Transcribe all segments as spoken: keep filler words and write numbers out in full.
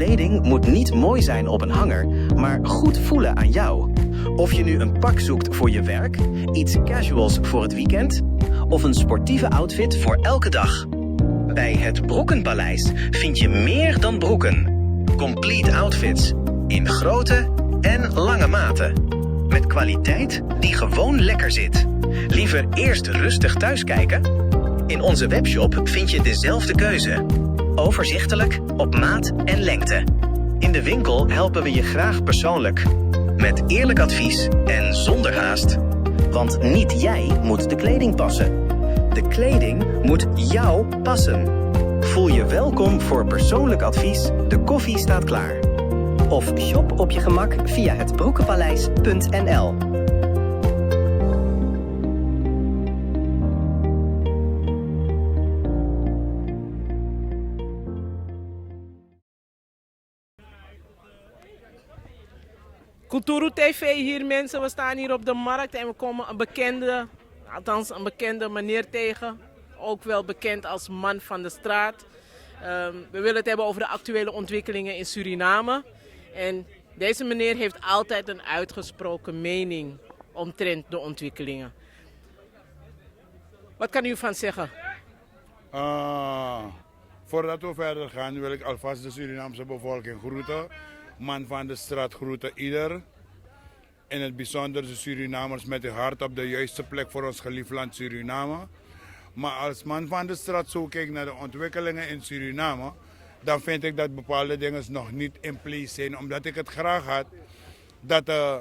Kleding moet niet mooi zijn op een hanger, maar goed voelen aan jou. Of je nu een pak zoekt voor je werk, iets casuals voor het weekend of een sportieve outfit voor elke dag. Bij het Broekenpaleis vind je meer dan broeken. Complete outfits in grote en lange maten. Met kwaliteit die gewoon lekker zit. Liever eerst rustig thuis kijken? In onze webshop vind je dezelfde keuze. Overzichtelijk, op maat en lengte. In de winkel helpen we je graag persoonlijk. Met eerlijk advies en zonder haast. Want niet jij moet de kleding passen. De kleding moet jou passen. Voel je welkom voor persoonlijk advies. De koffie staat klaar. Of shop op je gemak via het broekenpaleis punt n l. Kulturu T V hier, mensen. We staan hier op de markt en we komen een bekende, althans een bekende meneer tegen. Ook wel bekend als man van de straat. Ehm, we willen het hebben over de actuele ontwikkelingen in Suriname. En deze meneer heeft altijd een uitgesproken mening omtrent de ontwikkelingen. Wat kan u van zeggen? Ah, voordat we verder gaan, wil ik alvast de Surinaamse bevolking groeten. Man van de straat groeten ieder. In het bijzonder de Surinamers met uw hart op de juiste plek voor ons geliefd land Suriname. Maar als man van de straat zo kijk naar de ontwikkelingen in Suriname, dan vind ik dat bepaalde dingen nog niet in place zijn. Omdat ik het graag had dat, eh,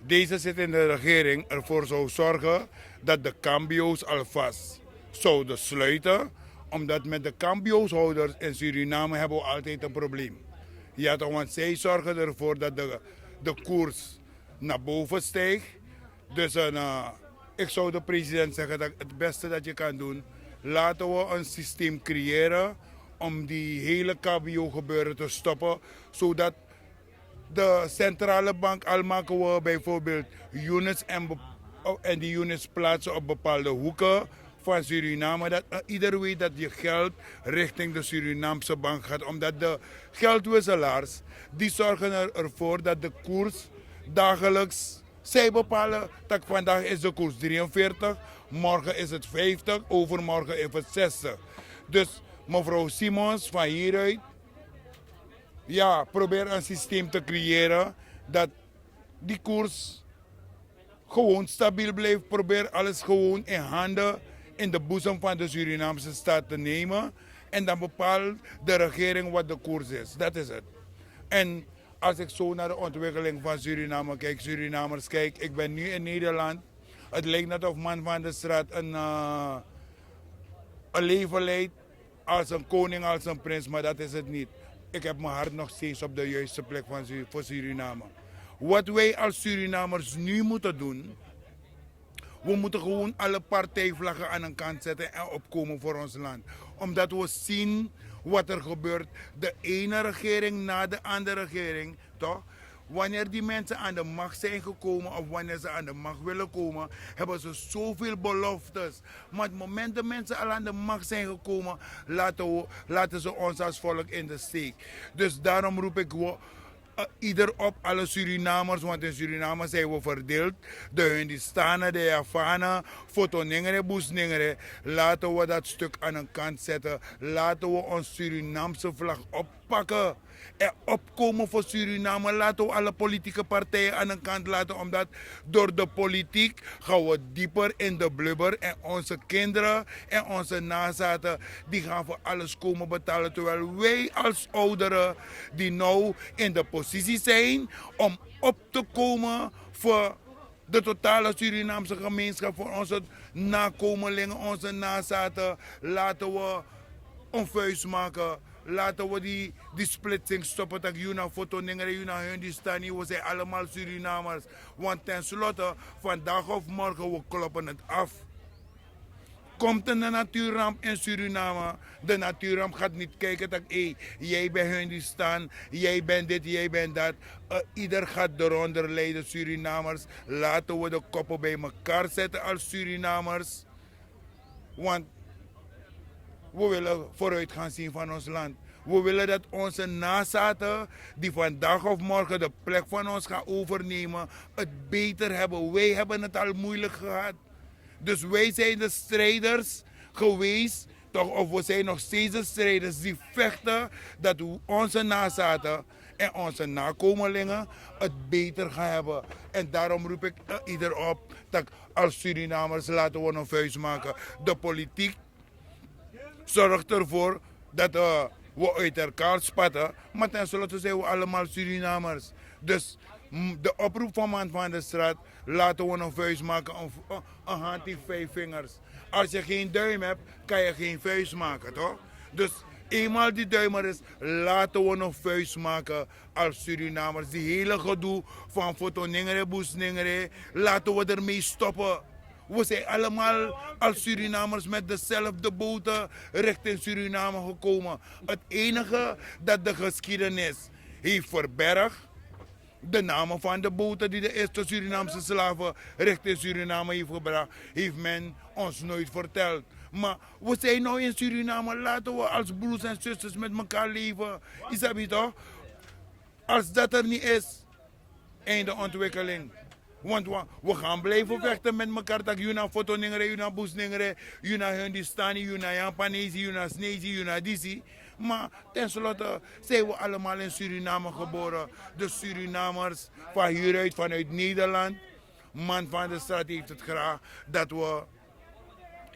deze zittende regering ervoor zou zorgen dat de cambio's alvast zouden sluiten, omdat met de cambio's-houders in Suriname hebben we altijd een probleem. Ja, toch, want zij zorgen ervoor dat de, de koers naar boven stijgt. Dus een, eh, ik zou de president zeggen dat het beste dat je kan doen, laten we een systeem creëren om die hele cambio-gebeuren te stoppen, zodat de centrale bank, al maken we bijvoorbeeld units en, be- oh, en die units plaatsen op bepaalde hoeken van Suriname, dat, eh, ieder weet dat je geld richting de Surinaamse bank gaat, omdat de geldwisselaars, die zorgen er, ervoor dat de koers dagelijks, zij bepalen dat vandaag is de koers drieënveertig, morgen is het vijftig, overmorgen is het zestig. Dus mevrouw Simons, van hieruit, ja, probeer een systeem te creëren dat die koers gewoon stabiel blijft. Probeer alles gewoon in handen, in de boezem van de Surinaamse staat te nemen. En dan bepaalt de regering wat de koers is. Dat is het. En als ik zo naar de ontwikkeling van Suriname kijk, Surinamers, kijk, ik ben nu in Nederland. Het lijkt net of man van de straat een, eh, een leven leidt als een koning, als een prins, maar dat is het niet. Ik heb mijn hart nog steeds op de juiste plek van Su- voor Suriname. Wat wij als Surinamers nu moeten doen, we moeten gewoon alle partijvlaggen aan een kant zetten en opkomen voor ons land. Omdat we zien wat er gebeurt. De ene regering na de andere regering, toch? Wanneer die mensen aan de macht zijn gekomen of wanneer ze aan de macht willen komen, hebben ze zoveel beloftes. Maar het moment de mensen al aan de macht zijn gekomen, laten, we, laten ze ons als volk in de steek. Dus daarom roep ik we, eh, ieder op, alle Surinamers, want in Suriname zijn we verdeeld. De Hindustanen, de Javanen, Foto Nengre, Bus Nengre. Laten we dat stuk aan een kant zetten. Laten we ons Surinaamse vlag oppakken en opkomen voor Suriname. Laten we alle politieke partijen aan de kant laten, omdat door de politiek gaan we dieper in de blubber en onze kinderen en onze nazaten, die gaan voor alles komen betalen. Terwijl wij als ouderen die nou in de positie zijn om op te komen voor de totale Surinaamse gemeenschap, voor onze nakomelingen, onze nazaten, laten we een vuist maken. Laten we die, die splitsing stoppen. Dat Yuna Foto Nengre, Yuna Hindustani, we zijn allemaal Surinamers. Want tenslotte, vandaag of morgen, we kloppen het af. Komt er een natuurramp in Suriname, de natuurramp gaat niet kijken dat, hé, jij bent Hindustan, jij bent dit, jij bent dat. Eh, ieder gaat eronder lijden. Surinamers, laten we de koppen bij elkaar zetten als Surinamers. Want we willen vooruitgang zien van ons land. We willen dat onze nazaten, die vandaag of morgen de plek van ons gaan overnemen, het beter hebben. Wij hebben het al moeilijk gehad. Dus wij zijn de strijders geweest, toch, of we zijn nog steeds de strijders die vechten dat onze nazaten en onze nakomelingen het beter gaan hebben. En daarom roep ik, eh, ieder op dat als Surinamers laten we een vuist maken. De politiek zorgt ervoor dat, eh, we uit elkaar spatten. Maar tenslotte zijn we allemaal Surinamers. Dus, mm, de oproep van Man van de Straat: laten we een vuist maken, een, een, een hand heeft vijf vingers. Als je geen duim hebt, kan je geen vuist maken, toch? Dus eenmaal die duim er is, laten we een vuist maken als Surinamers. Die hele gedoe van foto ningre, bus ningre, laten we ermee stoppen. We zijn allemaal als Surinamers met dezelfde boten richting Suriname gekomen. Het enige dat de geschiedenis heeft verbergd, de namen van de boten die de eerste Surinaamse slaven richting Suriname heeft gebracht, heeft men ons nooit verteld. Maar we zijn nu in Suriname, laten we als broers en zusters met elkaar leven. Isabi toch? Als dat er niet is, einde ontwikkeling. Want we, we gaan blijven vechten met elkaar. Dat Yuna foto ningre, Yuna bus ningre, Yuna Hindustani, Yuna Japanese, Yuna Snezi, Yuna Disi. Maar tenslotte zijn we allemaal in Suriname geboren. De Surinamers van hieruit, vanuit Nederland. Man van de Straat heeft het graag dat we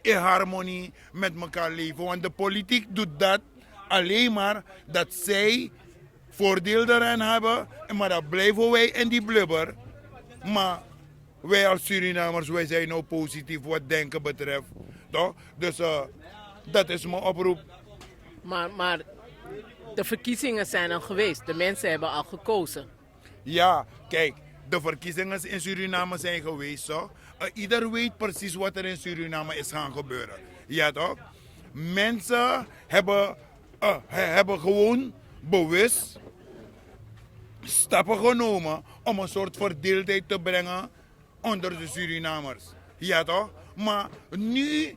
in harmonie met elkaar leven. Want de politiek doet dat alleen maar dat zij voordeel eraan hebben. Maar dan blijven wij in die blubber. Maar wij als Surinamers, wij zijn nou positief wat denken betreft. Toch? Dus, eh, dat is mijn oproep. Maar, maar de verkiezingen zijn al geweest. De mensen hebben al gekozen. Ja, kijk, de verkiezingen in Suriname zijn geweest, zo. Eh, ieder weet precies wat er in Suriname is gaan gebeuren. Ja, toch? Mensen hebben, eh, he- hebben gewoon bewust stappen genomen om een soort verdeeldheid te brengen onder de Surinamers. Ja, toch? Maar nu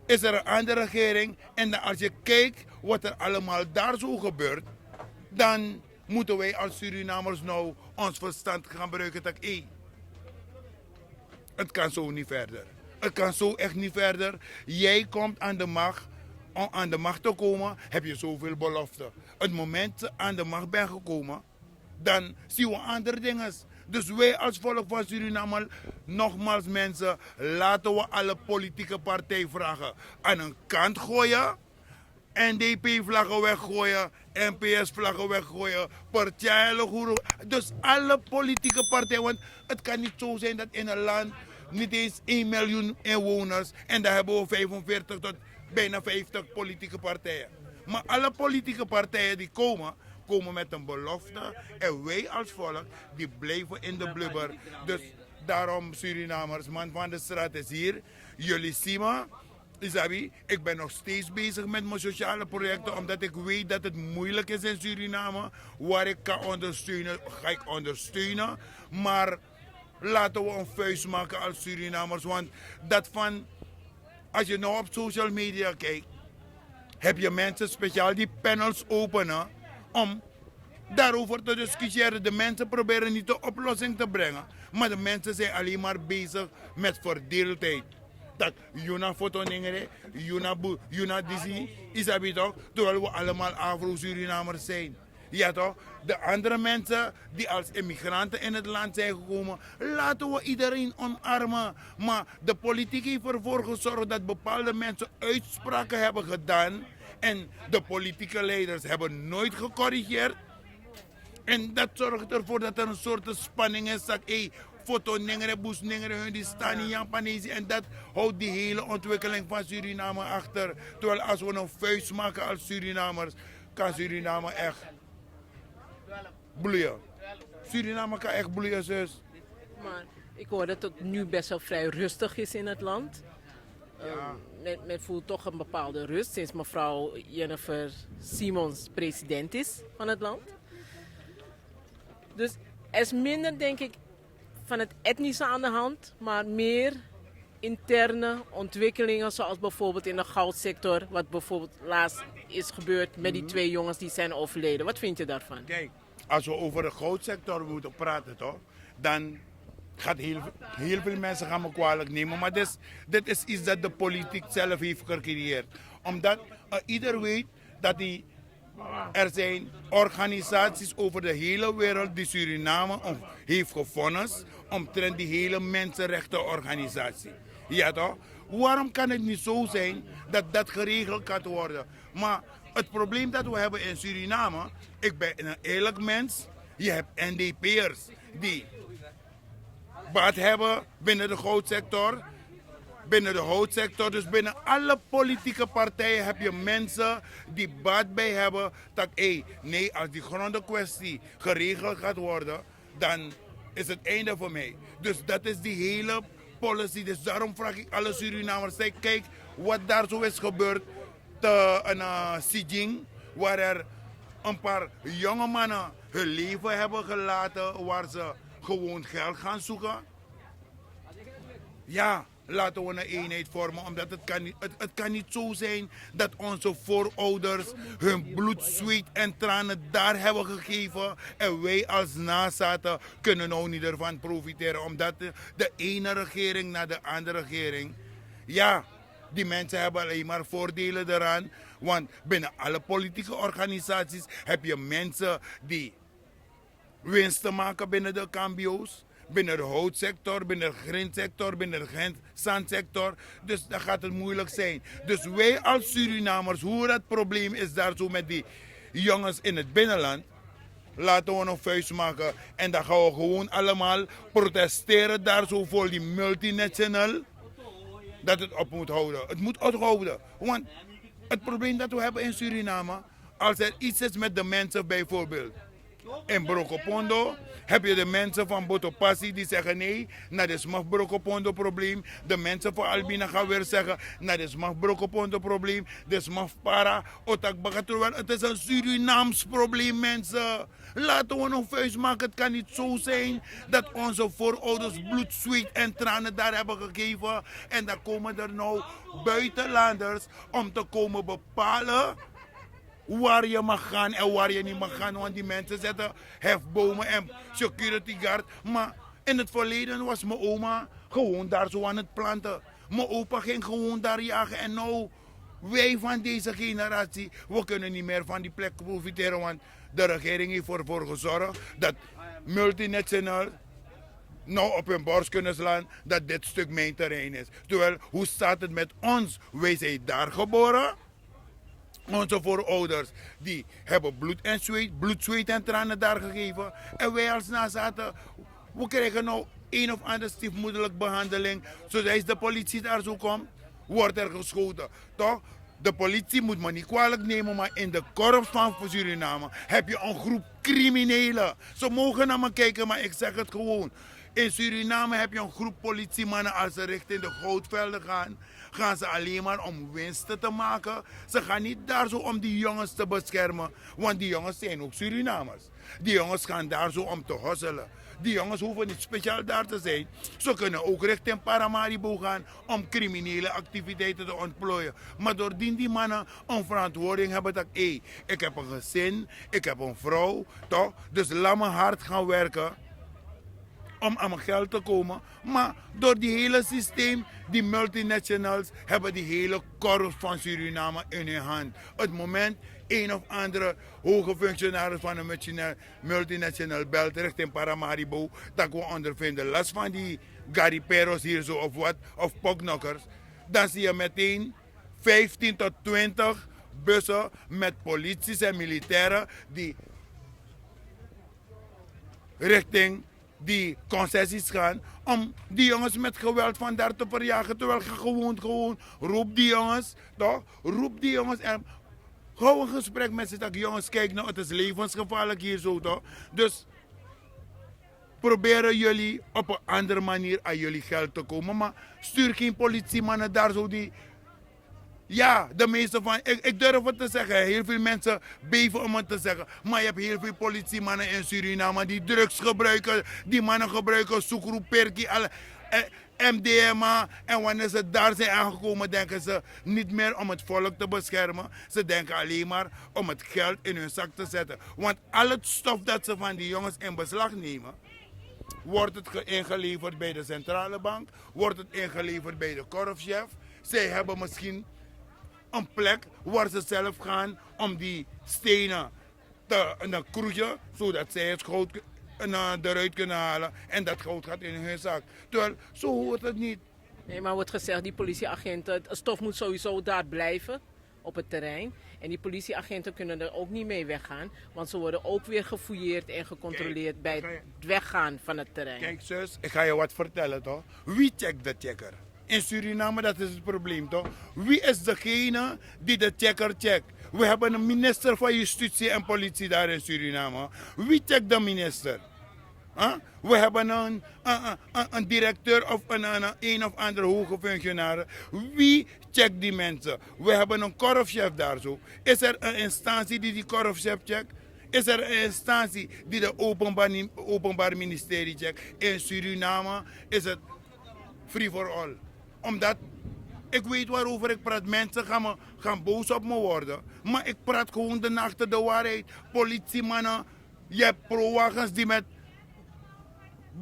is er een andere regering. En dan, als je kijkt wat er allemaal daar zo gebeurt, dan moeten wij als Surinamers nou ons verstand gaan gebruiken. Dat, hé, het kan zo niet verder. Het kan zo echt niet verder. Jij komt aan de macht. Om aan de macht te komen heb je zoveel beloften. Het moment je aan de macht bent gekomen, dan zien we andere dingen. Dus wij als volk van Suriname, nogmaals mensen, laten we alle politieke partijvragen aan een kant gooien. N D P-vlaggen weggooien, N P S-vlaggen weggooien, Partij Logoro. Dus alle politieke partijen, want het kan niet zo zijn dat in een land niet eens één miljoen inwoners, en dan hebben we vijfenveertig tot bijna vijftig politieke partijen. Maar alle politieke partijen die komen, komen met een belofte. En wij als volk, die blijven in de blubber. Dus daarom, Surinamers, Man van de Straat is hier. Jullie zien me. Isabi, ik ben nog steeds bezig met mijn sociale projecten, omdat ik weet dat het moeilijk is in Suriname. Waar ik kan ondersteunen, ga ik ondersteunen. Maar laten we een vuist maken als Surinamers. Want dat van, als je nou op social media kijkt, heb je mensen speciaal die panels openen om daarover te discussiëren. De mensen proberen niet de oplossing te brengen, maar de mensen zijn alleen maar bezig met verdeeldheid. Dat Yuna foto ningere, Yuna bu, Yuna disi, isabi toch, terwijl we allemaal Afro-Surinamers zijn. Ja toch? De andere mensen die als immigranten in het land zijn gekomen, laten we iedereen omarmen. Maar de politiek heeft ervoor gezorgd dat bepaalde mensen uitspraken hebben gedaan. En de politieke leiders hebben nooit gecorrigeerd. En dat zorgt ervoor dat er een soort spanning is. Dat, hey, foto nengre, bus nengre, hun die staan in Japanese. En dat houdt die hele ontwikkeling van Suriname achter. Terwijl als we een vuist maken als Surinamers, kan Suriname echt bloeien. Suriname kan echt bloeien, zus. Maar ik hoor dat het nu best wel vrij rustig is in het land. Ehm, men, men voelt toch een bepaalde rust sinds mevrouw Jennifer Simons president is van het land. Dus er is minder, denk ik, van het etnische aan de hand, maar meer Interne ontwikkelingen, zoals bijvoorbeeld in de goudsector, wat bijvoorbeeld laatst is gebeurd met die twee jongens die zijn overleden. Wat vind je daarvan? Kijk, als we over de goudsector moeten praten, toch, dan gaat heel, heel veel mensen gaan me kwalijk nemen. Maar dit is, dit is iets dat de politiek zelf heeft gecreëerd. Omdat uh, ieder weet dat die Er zijn organisaties over de hele wereld die Suriname heeft gevonden omtrent die hele mensenrechtenorganisatie. Ja toch? Waarom kan het niet zo zijn dat dat geregeld kan worden? Maar het probleem dat we hebben in Suriname, ik ben een eerlijk mens, je hebt N D P'ers die baat hebben binnen de goudsector. Binnen de houtsector, dus binnen alle politieke partijen heb je mensen die baat bij hebben dat, hé, nee, als die grondenkwestie geregeld gaat worden, dan is het einde voor mij. Dus dat is die hele policy. Dus daarom vraag ik alle Surinamers, kijk wat daar zo is gebeurd te een uh, Sijing, waar er een paar jonge mannen hun leven hebben gelaten, waar ze gewoon geld gaan zoeken. Ja, laten we een eenheid vormen, omdat het kan niet, het, het kan niet zo zijn dat onze voorouders hun bloed, zweet en tranen daar hebben gegeven en wij als nazaten kunnen nou niet ervan profiteren, omdat de, de ene regering naar de andere regering, ja, die mensen hebben alleen maar voordelen eraan, want binnen alle politieke organisaties heb je mensen die winst te maken binnen de cambio's, binnen de houtsector, binnen de grindsector, binnen de zandsector. Dus dan gaat het moeilijk zijn. Dus wij als Surinamers, hoe dat probleem is daar zo met die jongens in het binnenland, laten we een vuist maken en dan gaan we gewoon allemaal protesteren daar zo voor die multinational, dat het op moet houden. Het moet ophouden. Want het probleem dat we hebben in Suriname, als er iets is met de mensen bijvoorbeeld in Brokopondo, heb je de mensen van Botopasi die zeggen nee, na de smaf Brokopondo probleem. De mensen van Albina gaan weer zeggen na de smaf Brokopondo probleem, de smaf para, otak baka, terwijl het is een Surinaams probleem, mensen. Laten we een vuist maken. Het kan niet zo zijn dat onze voorouders bloed, zweet en tranen daar hebben gegeven. En dan komen er nou buitenlanders om te komen bepalen waar je mag gaan en waar je niet mag gaan. Want die mensen zetten hefbomen en security guard. Maar in het verleden was mijn oma gewoon daar zo aan het planten. Mijn opa ging gewoon daar jagen. En nou, wij van deze generatie, we kunnen niet meer van die plek profiteren. Want de regering heeft ervoor gezorgd dat multinationals nou op hun borst kunnen slaan dat dit stuk mijn terrein is. Terwijl, hoe staat het met ons? Wij zijn daar geboren. Onze voorouders die hebben bloed en zweet, bloed, zweet en tranen daar gegeven. En wij als nazaten, we krijgen nou een of andere stiefmoederlijke behandeling. Zoals de politie daar zo komt, wordt er geschoten. Toch? De politie moet me niet kwalijk nemen, maar in de korps van Suriname heb je een groep criminelen. Ze mogen naar me kijken, maar ik zeg het gewoon. In Suriname heb je een groep politiemannen, als ze richting de goudvelden gaan, gaan ze alleen maar om winsten te maken. Ze gaan niet daar zo om die jongens te beschermen, want die jongens zijn ook Surinamers. Die jongens gaan daar zo om te hosselen. Die jongens hoeven niet speciaal daar te zijn. Ze kunnen ook richting Paramaribo gaan om criminele activiteiten te ontplooien. Maar doordien die mannen een verantwoording hebben dat, hé, ik heb een gezin, ik heb een vrouw, toch? Dus laat me hard gaan werken om aan mijn geld te komen. Maar door die hele systeem, die multinationals hebben die hele korps van Suriname in hun hand. Het moment een of andere hoge functionaris van een multinational belt richting Paramaribo, dat we ondervinden last van die gariperos hier zo of wat, of poknokkers, dan zie je meteen vijftien tot twintig bussen met polities en militairen die richting die concessies gaan om die jongens met geweld van daar te verjagen. Terwijl je gewoon, gewoon roep die jongens, toch? Roep die jongens en hou een gesprek met ze. Dat, jongens, kijk nou, het is levensgevaarlijk hier zo, toch? Dus proberen jullie op een andere manier aan jullie geld te komen. Maar stuur geen politiemannen daar zo die Ja, de meeste van, ik, ik durf het te zeggen, heel veel mensen beven om het te zeggen. Maar je hebt heel veel politiemannen in Suriname die drugs gebruiken. Die mannen gebruiken sukru, perki, alle. En M D M A. En wanneer ze daar zijn aangekomen, denken ze niet meer om het volk te beschermen. Ze denken alleen maar om het geld in hun zak te zetten. Want al het stof dat ze van die jongens in beslag nemen, wordt het ge- ingeleverd bij de centrale bank, wordt het ingeleverd bij de korfchef. Zij hebben misschien een plek waar ze zelf gaan om die stenen te, te kroegen, zodat zij het goud k- en, eh, eruit kunnen halen. En dat goud gaat in hun zak. Terwijl, zo hoort het niet. Nee, maar wordt gezegd, die politieagenten, het stof moet sowieso daar blijven op het terrein. En die politieagenten kunnen er ook niet mee weggaan, want ze worden ook weer gefouilleerd en gecontroleerd bij het weggaan van het terrein. Kijk zus, ik ga je wat vertellen toch. Wie checkt de checker? In Suriname, dat is het probleem toch? Wie is degene die de checker checkt? We hebben een minister van Justitie en Politie daar in Suriname. Wie checkt de minister? Huh? We hebben een, een, een, een directeur of een, een, een of andere hoge functionaris. Wie checkt die mensen? We hebben een korfchef daar zo. Is er een instantie die die korfchef checkt? Is er een instantie die de openbaar, ni- openbaar ministerie checkt? In Suriname is het free for all. Omdat ik weet waarover ik praat. Mensen gaan, me, gaan boos op me worden. Maar ik praat gewoon de nachten de waarheid. Politiemannen, je hebt prowagens die met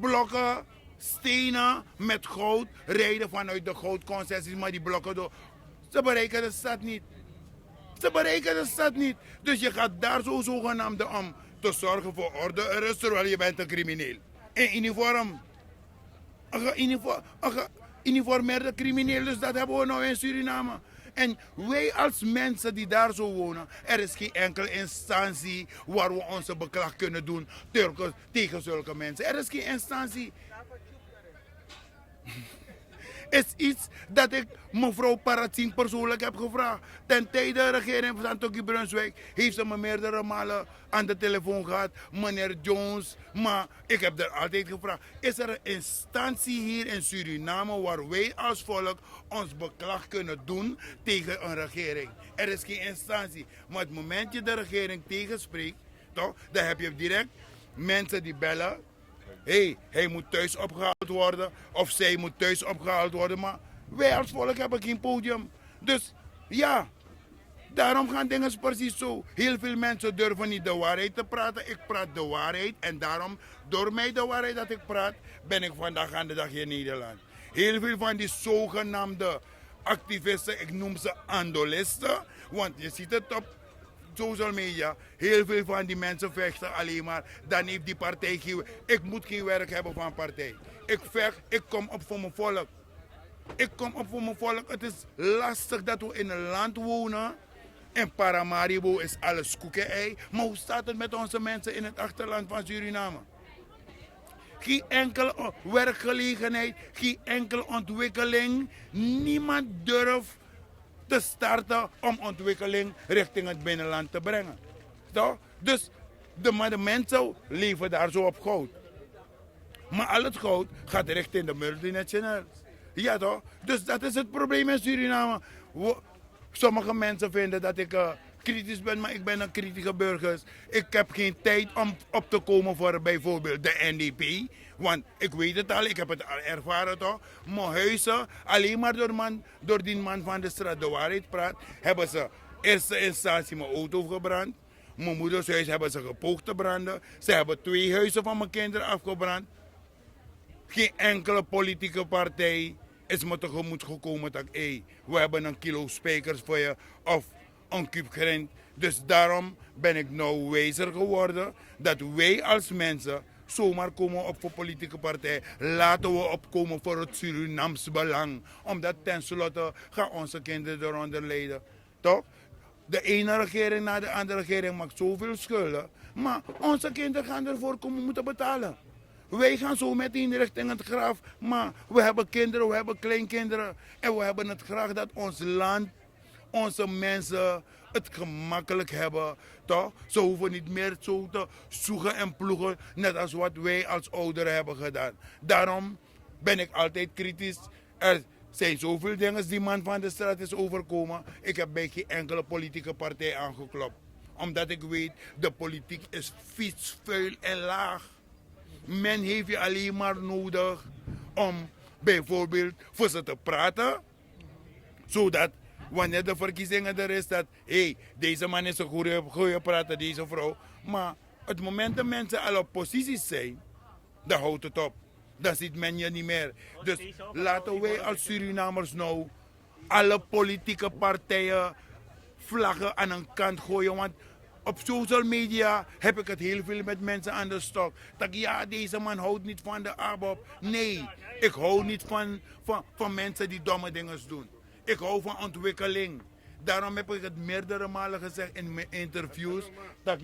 blokken, stenen, met goud rijden vanuit de goudconcessies. Maar die blokken door. Ze bereiken de stad niet. Ze bereiken de stad niet. Dus je gaat daar zo zogenaamde om te zorgen voor orde en rust, terwijl je bent een crimineel. In uniform. Een geuniformeerde crimineel, dus dat hebben we nou in Suriname. En wij als mensen die daar zo wonen, er is geen enkele instantie waar we onze beklag kunnen doen tegen zulke mensen. Er is geen instantie. Is iets dat ik mevrouw Paratsing persoonlijk heb gevraagd. Ten tijde de regering van Santoki Brunswijk heeft ze me meerdere malen aan de telefoon gehad, meneer Jones. Maar ik heb er altijd gevraagd: is er een instantie hier in Suriname waar wij als volk ons beklag kunnen doen tegen een regering? Er is geen instantie. Maar het moment je de regering tegenspreekt, toch, dan heb je direct mensen die bellen: hé, hij moet thuis opgehaald worden of zij moet thuis opgehaald worden. Maar wij als volk hebben geen podium. Dus ja, daarom gaan dingen precies zo. Heel veel mensen durven niet de waarheid te praten. Ik praat de waarheid en daarom, door mij de waarheid dat ik praat, ben ik vandaag aan de dag hier in Nederland. Heel veel van die zogenaamde activisten, ik noem ze andolisten, want je ziet het op social media, heel veel van die mensen vechten alleen maar. Dan heeft die partij geen, ik moet geen werk hebben van partij. Ik vecht, ik kom op voor mijn volk. Ik kom op voor mijn volk. Het is lastig dat we in een land wonen. In Paramaribo is alles koek en ei. Maar hoe staat het met onze mensen in het achterland van Suriname? Geen enkele werkgelegenheid, geen enkele ontwikkeling. Niemand durft te starten om ontwikkeling richting het binnenland te brengen. Toch? Dus de, maar de mensen leven daar zo op goud. Maar al het goud gaat richting de multinationals. Ja toch? Dus dat is het probleem in Suriname. Sommige mensen vinden dat ik kritisch ben, maar ik ben een kritische burger. Ik heb geen tijd om op te komen voor bijvoorbeeld de N D P. Want ik weet het al, ik heb het al ervaren toch. Mijn huizen, alleen maar door, man, door die man van de straat de waarheid praat, hebben ze eerste instantie mijn auto gebrand. Mijn moeders huis hebben ze gepoogd te branden. Ze hebben twee huizen van mijn kinderen afgebrand. Geen enkele politieke partij is me tegemoet gekomen dat: hé, we hebben een kilo spijkers voor je of een kuub grind. Dus daarom ben ik nou wijzer geworden dat wij als mensen zomaar komen op voor politieke partij. Laten we opkomen voor het Surinaams belang. Omdat tenslotte gaan onze kinderen eronder lijden. Toch? De ene regering na de andere regering maakt zoveel schulden. Maar onze kinderen gaan ervoor komen moeten betalen. Wij gaan zo meteen richting het graf. Maar we hebben kinderen, we hebben kleinkinderen. En we hebben het graag dat ons land, onze mensen het gemakkelijk hebben. Toch? Ze hoeven niet meer zo te zoeken en ploegen, net als wat wij als ouderen hebben gedaan. Daarom ben ik altijd kritisch. Er zijn zoveel dingen die man van de straat is overkomen. Ik heb bij geen enkele politieke partij aangeklopt. Omdat ik weet, de politiek is vies, vuil en laag. Men heeft je alleen maar nodig om bijvoorbeeld voor ze te praten, zodat wanneer de verkiezingen er is, dat, hé, deze man is een goede, goede prater, deze vrouw. Maar het moment dat mensen al op posities zijn, dan houdt het op. Dan ziet men je niet meer. Dus laten wij als Surinamers nou alle politieke partijen vlaggen aan een kant gooien. Want op social media heb ik het heel veel met mensen aan de stok. Dat ja, deze man houdt niet van de ABOP. Nee, ik hou niet van, van, van mensen die domme dingen doen. Ik hou van ontwikkeling. Daarom heb ik het meerdere malen gezegd in mijn interviews, dat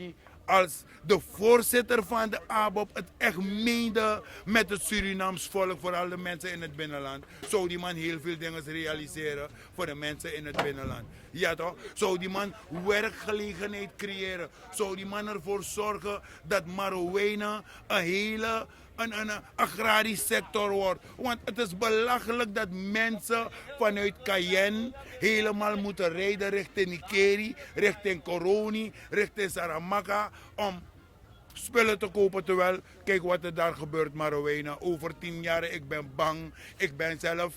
als de voorzitter van de ABOP het echt meende met het Surinaams volk, vooral de mensen in het binnenland, zou die man heel veel dingen realiseren voor de mensen in het binnenland. Ja toch? Zou die man werkgelegenheid creëren? Zou die man ervoor zorgen dat Marowijnen een hele een, een, een agrarisch sector wordt? Want het is belachelijk dat mensen vanuit Cayenne helemaal moeten rijden richting Nickerie, richting Coronie, richting Saramacca om spullen te kopen. Terwijl, kijk wat er daar gebeurt, Marowijnen. Over tien jaar, ik ben bang. Ik ben zelf,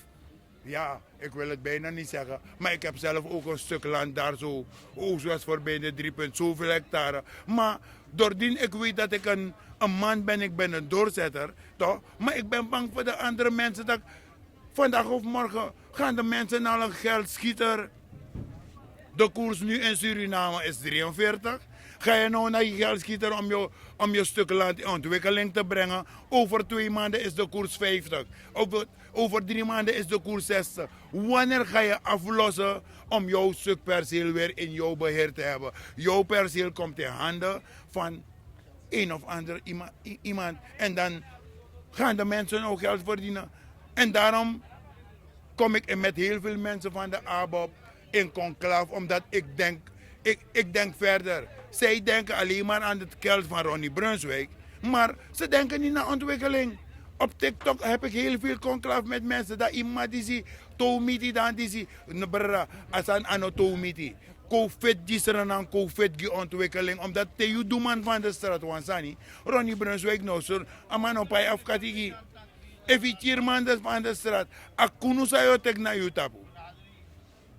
ja, ik wil het bijna niet zeggen, maar ik heb zelf ook een stuk land daar zo, Oost-West verbinden, drie punt zoveel hectare. Maar doordien ik weet dat ik een, een man ben, ik ben een doorzetter, toch? Maar ik ben bang voor de andere mensen. Dat vandaag of morgen gaan de mensen naar een geldschieter. De koers nu in Suriname is drieënveertig. Ga je nou naar je geldschieter om je, om je stuk land in ontwikkeling te brengen? Over twee maanden is de koers vijftig. Over, over drie maanden is de koers zestig. Wanneer ga je aflossen om jouw stuk perceel weer in jouw beheer te hebben? Jouw perceel komt in handen van een of ander ima-, i-, iemand. En dan gaan de mensen ook geld verdienen. En daarom kom ik in met heel veel mensen van de ABOP in conclave, omdat ik denk, ik, ik denk verder. Zij denken alleen maar aan het geld van Ronnie Brunswijk, maar ze denken niet naar ontwikkeling. Op TikTok heb ik heel veel conclave met mensen. Dat iemand die zie, tomiti dan die zie, brada, asan ano tomiti. Covid gi Sranan, Covid gi ontwikkeling. Omdat te yu du man van de straat wan sani, Ronnie Brunswijk no sur, a man no pai afkati gi. Efu yu kiri man de van de straat, a kunu san yu o teki na yu tapu.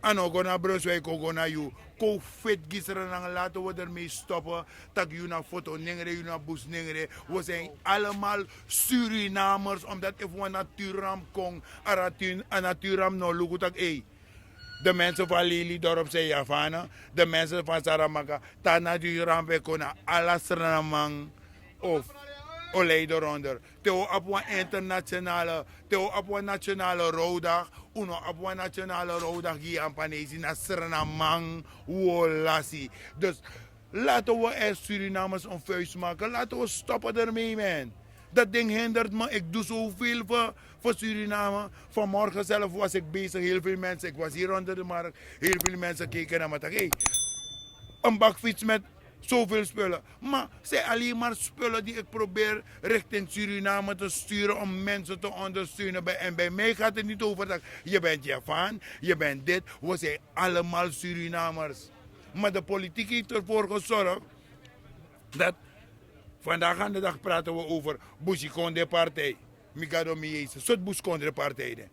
A no go na Brunswijk, o go na yu. Covid gi Sranan, laten we ermee stoppen. Tak' yu na foto nengre, yu na bus nengre. We zijn allemaal Surinamers, omdat efu wan natuurramp kon, a ratu-, a natuurramp no luku tak' ei. De mensen van Lelydorp zijn Javanen, de mensen van Saramacca, tana di ramp e kon na ala Sranan man of o lei doronder. Te o abi wan internationale, te o abi wan nationale rouwdag, un no abi wan nationale rouwdag gi Japanesi, na Sranan man un o lasi. Dus laten we er Surinamers een vuist maken. Laten we stoppen ermee, man. Dat ding hindert me. Ik doe zoveel voor, voor Suriname. Vanmorgen zelf was ik bezig. Heel veel mensen, ik was hier onder de markt. Heel veel mensen keken naar me. Dacht, hey, een bakfiets met zoveel spullen. Maar het zijn alleen maar spullen die ik probeer richting Suriname te sturen om mensen te ondersteunen. Bij, en bij mij gaat het niet over dat je bent Javaan, je bent dit. We zijn allemaal Surinamers. Maar de politiek heeft ervoor gezorgd dat vandaag aan de dag praten we over Busikondre-partij. Mi Gado, mi Jezus. Sot Busikondre-partij de.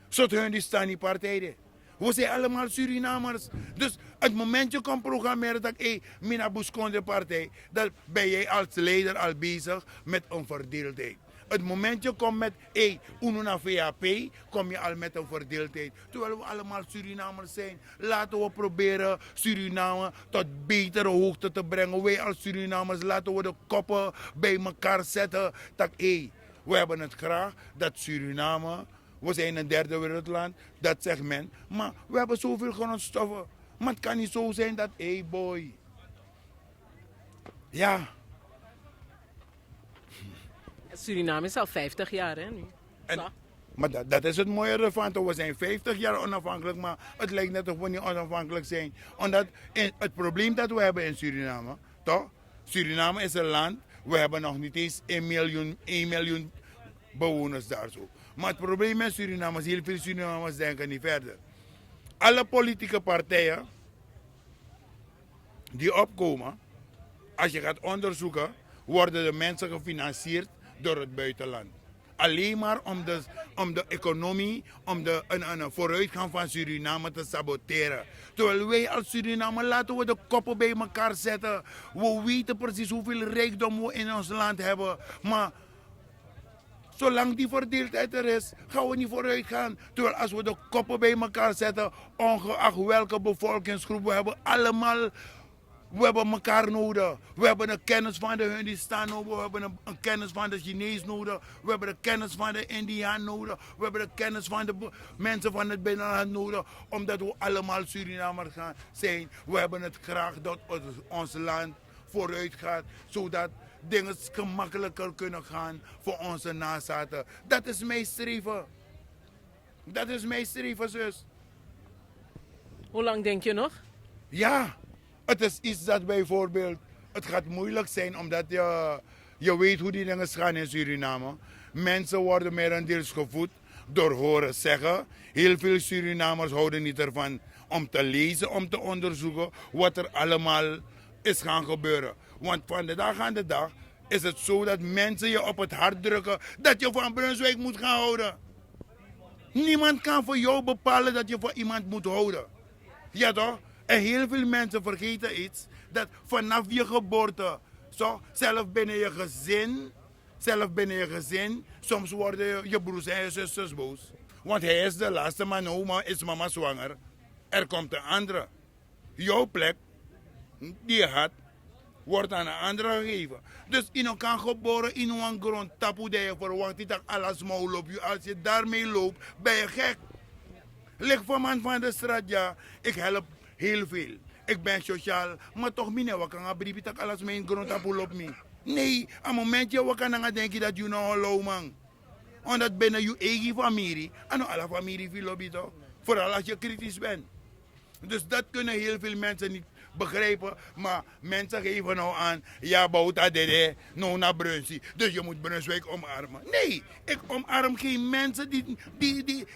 Sot Hindustani-partij de. We zijn allemaal Surinamers. Dus het moment je kan programmeren dat, hey, mi na Busikondre-partij, dan ben jij als leider al bezig met een verdeeldheid. Het moment je komt met, hey, unu na V A P, kom je al met een verdeeldheid. Terwijl we allemaal Surinamers zijn. Laten we proberen Suriname tot betere hoogte te brengen. Wij als Surinamers, laten we de koppen bij elkaar zetten. Dat, hey, we hebben het graag dat Suriname, we zijn een derde wereldland, dat zegt men. Maar we hebben zoveel grondstoffen. Maar het kan niet zo zijn dat, hey boy. Ja. Suriname is al vijftig jaar, hè, nu. En, Toch? Maar dat, dat is het mooie ervan, toch? We zijn vijftig jaar onafhankelijk, maar het lijkt net of we niet onafhankelijk zijn. Omdat in, het probleem dat we hebben in Suriname, toch? Suriname is een land, we hebben nog niet eens één miljoen, één miljoen bewoners daar zo. Maar het probleem in Suriname is, heel veel Surinamers denken niet verder. Alle politieke partijen die opkomen, als je gaat onderzoeken, worden de mensen gefinancierd door het buitenland. Alleen maar om de, om de economie, om de, een, een vooruitgang van Suriname te saboteren. Terwijl wij als Suriname, laten we de koppen bij elkaar zetten. We weten precies hoeveel rijkdom we in ons land hebben. Maar zolang die verdeeldheid er is, gaan we niet vooruit gaan. Terwijl als we de koppen bij elkaar zetten, ongeacht welke bevolkingsgroep, we hebben allemaal, we hebben elkaar nodig. We hebben de kennis van de Hindustan nodig. We hebben een, een kennis van de Chinees nodig. We hebben de kennis van de Indiaan nodig. We hebben de kennis van de be- mensen van het binnenland nodig. Omdat we allemaal Surinamers gaan zijn. We hebben het graag dat ons, ons land vooruit gaat. Zodat dingen gemakkelijker kunnen gaan voor onze nazaten. Dat is mijn streven. Dat is mijn streven, zus. Hoe lang denk je nog? Ja, het is iets dat bijvoorbeeld, het gaat moeilijk zijn omdat je, je weet hoe die dingen gaan in Suriname. Mensen worden merendeels gevoed door horen zeggen. Heel veel Surinamers houden niet ervan om te lezen, om te onderzoeken wat er allemaal is gaan gebeuren. Want van de dag aan de dag is het zo dat mensen je op het hart drukken dat je van Brunswijk moet gaan houden. Niemand kan voor jou bepalen dat je van iemand moet houden. Ja toch? En heel veel mensen vergeten iets, dat vanaf je geboorte, zo, zelf binnen je gezin, zelf binnen je gezin, soms worden je, je broers en je zusters boos. Want hij is de laatste, maar no, maar is mama zwanger. Er komt een andere. Jouw plek die je had, wordt aan een andere gegeven. Dus yu no kan gebore ini wan grondtapu dan yu verwakti tak' ala sma o lobi yu. Als je daarmee loopt, ben je gek. Lik fu a man fan de strat dya, ik help heel veel. Ik ben sociaal, ma toch mi no e waka nanga bribi tak' ala sma ini grondtapu lobi mi. Nee, a moment yu e waka nanga denki dati yu na wan low man. Omdat binnen yu eigi famiri, a no ala famiri fu yu lobi yu toch. Vooral als je kritisch bent. Dus dat kunnen heel veel mensen niet begrijpen, maar mensen geven nou aan, ja, Bouta dede, no na Brunsi. Dus je moet Brunswijk omarmen. Nee, ik omarm geen mensen die, die, die,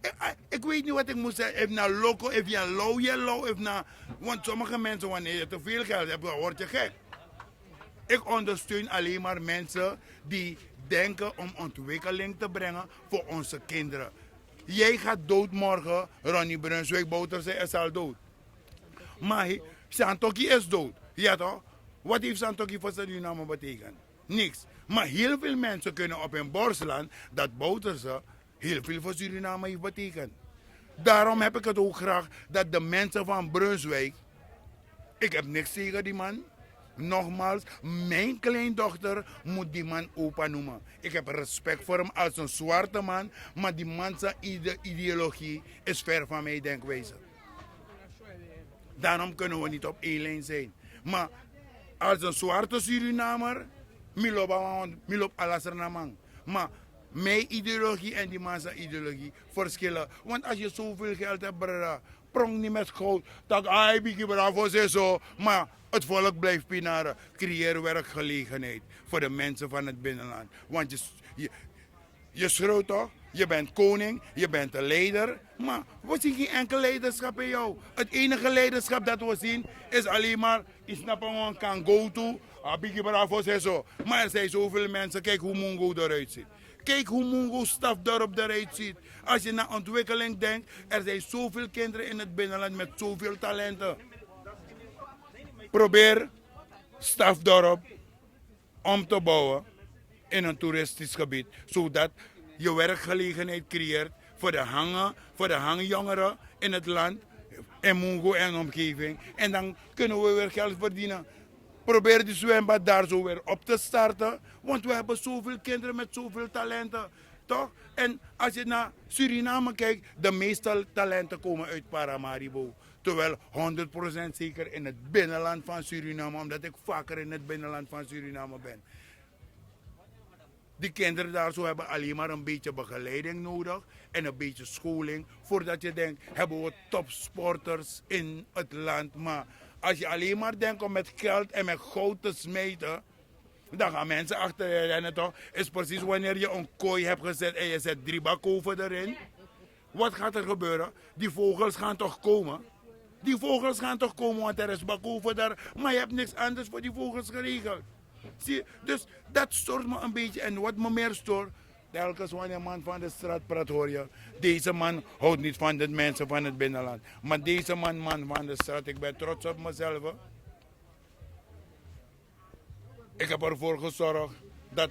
ik, ik weet niet wat ik moet zeggen. If na loco, if na low yellow, if na, want sommige mensen, wanneer je te veel geld hebt, dan word je gek. Ik ondersteun alleen maar mensen die denken om ontwikkeling te brengen voor onze kinderen. Jij gaat dood morgen, Ronnie Brunswijk Bouterse is al dood. Maar Santoki is dood. Ja toch? Wat heeft Santoki voor Suriname betekend? Niks. Maar heel veel mensen kunnen op hun borst slaan dat Bouterse heel veel voor Suriname heeft betekend. Daarom heb ik het ook graag dat de mensen van Brunswijk, ik heb niks tegen die man. Nogmaals, mijn kleindochter moet die man opa noemen. Ik heb respect voor hem als een zwarte man, maar die man zijn ide- ideologie is ver van mijn denkwijze. Daarom kunnen we niet op één lijn zijn. Maar als een zwarte Surinamer, mi lobi a man, mi lobi ala Sranan man. Maar mijn ideologie en die man zijn ideologie verschillen. Want als je zoveel geld hebt, brada, prong niet met goud. Tak' ai, bigi bravo, ze zo. Maar het volk blijft pinaren. Creëer werkgelegenheid voor de mensen van het binnenland. Want je, je, je schreeuwt toch? Je bent koning, je bent een leider. Maar we zien geen enkel leiderschap in jou. Het enige leiderschap dat we zien is alleen maar, yu snap, wan kan go to, a bigi bravo, ze zo. Maar er zijn zoveel mensen, kijk hoe Mungo eruit ziet. Kijk hoe Mungo Stafdorp eruit ziet. Als je naar ontwikkeling denkt, er zijn zoveel kinderen in het binnenland met zoveel talenten. Probeer Stafdorp om te bouwen in een toeristisch gebied, zodat je werkgelegenheid creëert voor de hangen, voor de hangjongeren in het land, in Mungo en omgeving. En dan kunnen we weer geld verdienen. Probeer die zwembad daar zo weer op te starten, want we hebben zoveel kinderen met zoveel talenten, toch? En als je naar Suriname kijkt, de meeste talenten komen uit Paramaribo. Terwijl honderd procent zeker in het binnenland van Suriname, omdat ik vaker in het binnenland van Suriname ben. Die kinderen daar zo hebben alleen maar een beetje begeleiding nodig en een beetje scholing. Voordat je denkt, hebben we topsporters in het land. Maar als je alleen maar denkt om met geld en met goud te smijten, dan gaan mensen achter je rennen, toch? Is precies wanneer je een kooi hebt gezet en je zet drie bakoven erin. Wat gaat er gebeuren? Die vogels gaan toch komen? Die vogels gaan toch komen, want er is bakoven daar. Maar je hebt niks anders voor die vogels geregeld. Zie, dus dat stoort me een beetje. En wat me meer stoort, Telkens wanneer man van de straat praat, hoor je: deze man houdt niet van de mensen van het binnenland. Maar deze man, man van de straat, ik ben trots op mezelf. Ik heb ervoor gezorgd dat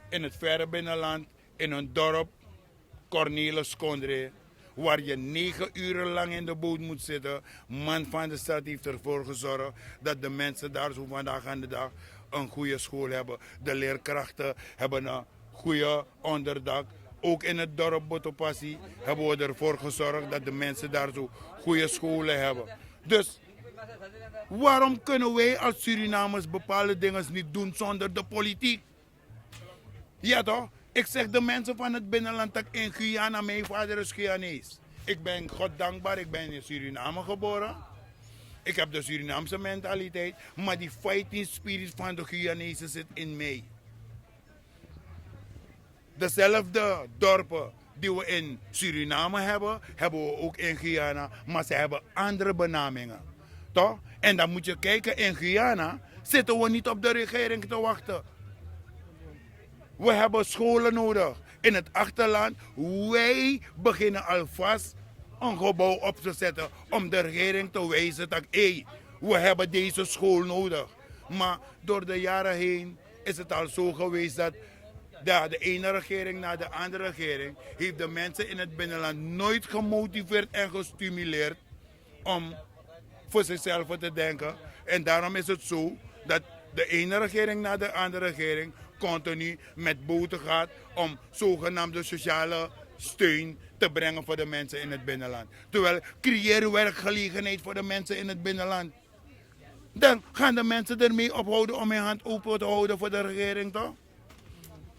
in het verre binnenland, in een dorp, Cornelis Kondre, waar je negen uren lang in de boot moet zitten, man van de stad heeft ervoor gezorgd dat de mensen daar zo vandaag aan de dag een goede school hebben. De leerkrachten hebben een goede onderdak. Ook in het dorp Botopasi hebben we ervoor gezorgd dat de mensen daar zo goede scholen hebben. Dus waarom kunnen wij als Surinamers bepaalde dingen niet doen zonder de politiek? Ja toch? Ik zeg de mensen van het binnenland dat in Guyana, mijn vader is Guyanees. Ik ben God dankbaar, ik ben in Suriname geboren. Ik heb de Surinaamse mentaliteit, maar die fighting spirit van de Guyanese zit in mij. Dezelfde dorpen die we in Suriname hebben, hebben we ook in Guyana, maar ze hebben andere benamingen. Toch? En dan moet je kijken, in Guyana zitten we niet op de regering te wachten. We hebben scholen nodig in het achterland. Wij beginnen alvast een gebouw op te zetten om de regering te wijzen dat, hé, we hebben deze school nodig. Maar door de jaren heen is het al zo geweest dat de, de ene regering na de andere regering heeft de mensen in het binnenland nooit gemotiveerd en gestimuleerd om voor zichzelf te denken. En daarom is het zo dat de ene regering na de andere regering continu met boten gaat om zogenaamde sociale steun te brengen voor de mensen in het binnenland. Terwijl, creëer werkgelegenheid voor de mensen in het binnenland. Dan gaan de mensen ermee ophouden om hun hand open te houden voor de regering, toch?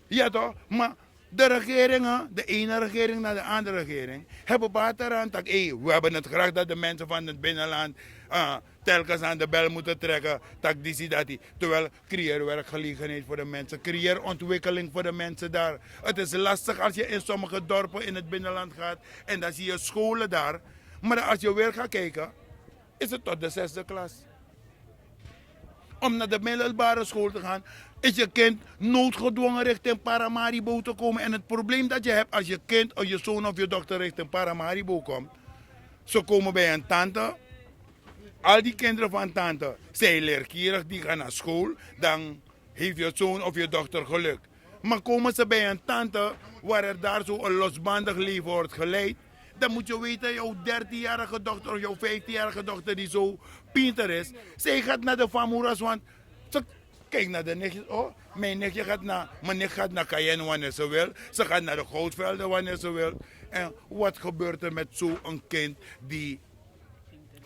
Ja, toch? Maar de regeringen, de ene regering na de andere regering, hebben baat eraan dat, hé, we hebben het graag dat de mensen van het binnenland, eh, telkens aan de bel moeten trekken, dat die, die, dat die. Terwijl, creëer werkgelegenheid voor de mensen, creëer ontwikkeling voor de mensen daar. Het is lastig als je in sommige dorpen in het binnenland gaat en dan zie je scholen daar. Maar als je weer gaat kijken, is het tot de zesde klas. Om naar de middelbare school te gaan, is je kind noodgedwongen richting Paramaribo te komen. En het probleem dat je hebt als je kind of je zoon of je dochter richting Paramaribo komt, ze komen bij een tante. Al die kinderen van tante zijn leergierig, die gaan naar school. Dan heeft je zoon of je dochter geluk. Maar komen ze bij een tante waar er daar zo een losbandig leven wordt geleid, dan moet je weten, jouw dertienjarige dochter of jouw vijftienjarige dochter die zo pinter is, zij gaat naar de Famuras, want ze kijkt naar de nichtjes. Oh, mijn nichtje gaat naar, mijn nicht gaat naar Cayenne wanneer ze wil. Ze gaat naar de Goudvelden wanneer ze wil. En wat gebeurt er met zo'n kind die